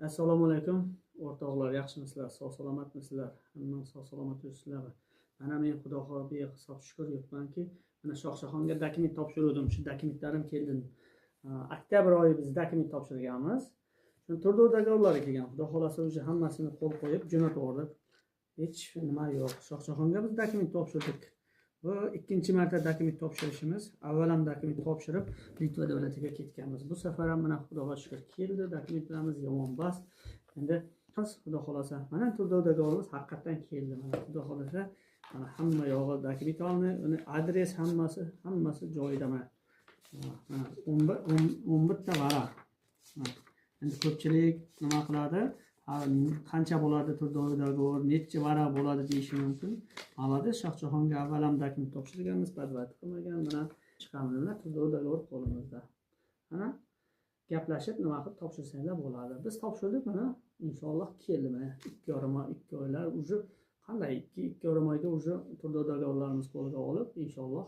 Assalomu alaykum, o'rtoqlar, yaxshimisizlar, sog' salomatmisizlar? Hamma sog' salomat yuribsizlarmi? Mana men Xudo xohlasa behisob shukur yuribmanki, mana Shohjahonga dokument topshiruvdim. Shu dokumentlarim keldi. Oktyabr oyi biz dokument topshirganmiz. Shuni трудовой договор lari kelgan. Xudo xohlasa, уже hammasini qo'l qo'yib jo'natib yubordik. Hech nima yo'q. Shohjahonga biz dokument topshirdik. Bu ikkinchi marta dokument topshirishimiz. Avval ham dokument topshirib, Litva davlatiga ketganmiz. Bu safar ham mana Xudoga shukur keldi dokumentlarimiz, yomon bas. Endi Xudo xohlasa, mana трудовой договор imiz haqiqatdan keldi. Mana Xudo xohlasa, mana hamma yog'i dokumentlarni, uni adres hammasi, hammasi joyida mana. Mana 11 11 ta varaq. Endi ko'pchilik nima qiladi? Qancha bo'ladi трудовой договор, necha varaq bo'ladi deyishi mumkin. Молодец, Shohjahonga avval ham dokument topshirganmiz, подвод qilmagan. Mana chiqamiz, mana трудовой договор qo'limizda. Mana gaplashib nima qilib topshirsanglar bo'ladi. Biz topshirdik, mana inshaalloh keldi mana 2,5 oy, 2 oylar уже qanday 2, 2,5 oyda уже трудовой договор larimiz qo'lga olib, inshaalloh.